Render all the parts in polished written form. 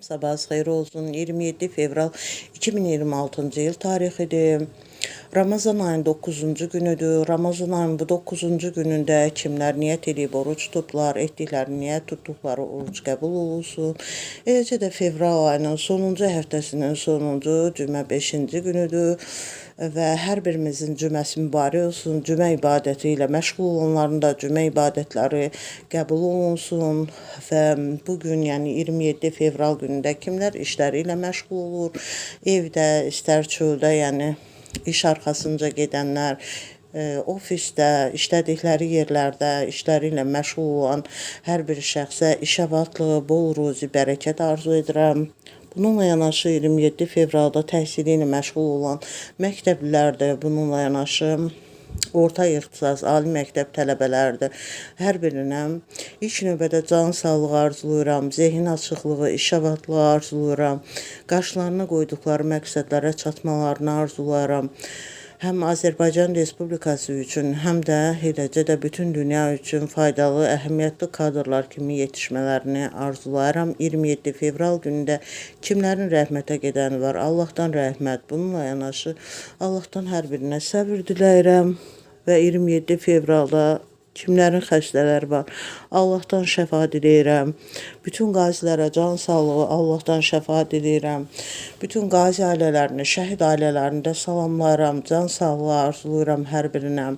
Sabahınız xeyir olsun. 27 fevral 2026-cı il tarixidir. Ramazan ayının 9-cu günüdür. Ramazan ayının bu 9-cu günündə kimlər niyyət edib oruc tutublar, etdikləri niyyət tutduqları oruc qəbul olunsun. Eləcə də fevral ayının sonuncu həftəsinin sonuncu cümə 5-ci günüdür və hər birimizin cüməsi mübarək olsun. Cümə ibadəti ilə məşğul olanların da cümə ibadətləri qəbul olunsun və bu gün, yəni 27 fevral günündə kimlər işləri ilə məşğul olur, evdə, istər çöldə, yəni iş arxasınca gedənlər, ofisdə, işlədikləri yerlərdə işləri ilə məşğul olan hər bir şəxsə iş abatlığı, bol ruzi, bərəkət arzu edirəm. Bununla yanaşı 27 fevralda təhsili ilə məşğul olan məktəblilər də, bununla yanaşı orta ixtisas, ali məktəb tələbələridir. Hər birinə ilk növbədə can sağlığı arzulayıram, zehin açıqlığı, iş abatlığı arzulayıram. Qarşılarına qoyduqları məqsədlərə çatmalarını arzulayıram. Həm Azərbaycan Respublikası üçün, həm də eləcə də bütün dünya üçün faydalı, əhəmiyyətli kadrlar kimi yetişmələrini arzulayıram. 27 fevral günündə kimlərin rəhmətə gedəni var, Allahdan rəhmət. Bununla yanaşı Allahdan hər birinə səbir diləyirəm və 27 fevralda kimlərin xəstələri var, Allahdan şəfa diləyirəm. Bütün qazilərə can sağlığı, Allahdan şəfa diləyirəm. Bütün qazi ailələrini, şəhid ailələrini də salamlayıram, can sağlığı arzulayıram hər birinə.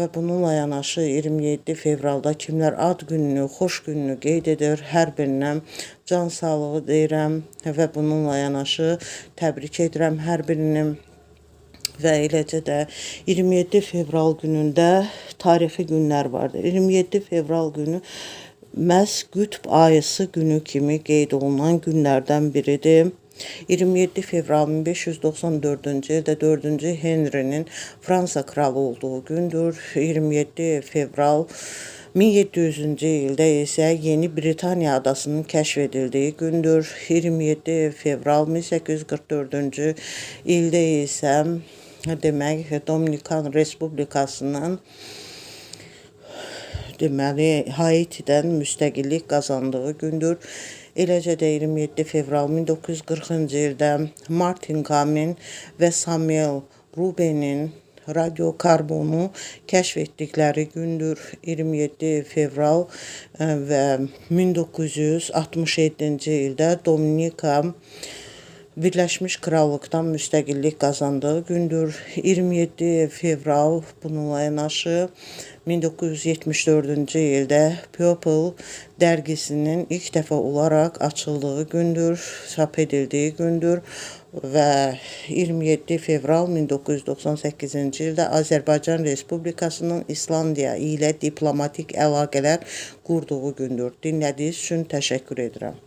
Və bununla yanaşı 27 fevralda kimlər ad gününü, xoş gününü qeyd edir, hər birinə can sağlığı deyirəm və bununla yanaşı təbrik edirəm hər birini. Və eləcə də 27 fevral günündə tarixi günlər vardır. 27 fevral günü məhz Qütb ayısı günü kimi qeyd olunan günlərdən biridir. 27 fevral 1594-cü ildə 4-cü Henrinin Fransa kralı olduğu gündür. 27 fevral 1700-cü ildə isə Yeni Britaniya adasının kəşf edildiyi gündür. 27 fevral 1844-cü ildə isə demək Dominikan Respublikasının deməli Haitidən müstəqillik qazandığı gündür. Eləcə də 27 fevral 1940-cı ildə Martin Kamin və Samuel Rubenin radiokarbonu kəşf etdikləri gündür. 27 fevral və 1967-ci ildə Dominika Birləşmiş Krallıqdan müstəqillik qazandığı gündür. 27 fevral bununla yanaşı 1974-cü ildə People dərgisinin ilk dəfə olaraq açıldığı gündür, çap edildiyi gündür və 27 fevral 1998-ci ildə Azərbaycan Respublikasının İslandiya ilə diplomatik əlaqələr qurduğu gündür. Dinlədiyiniz üçün təşəkkür edirəm.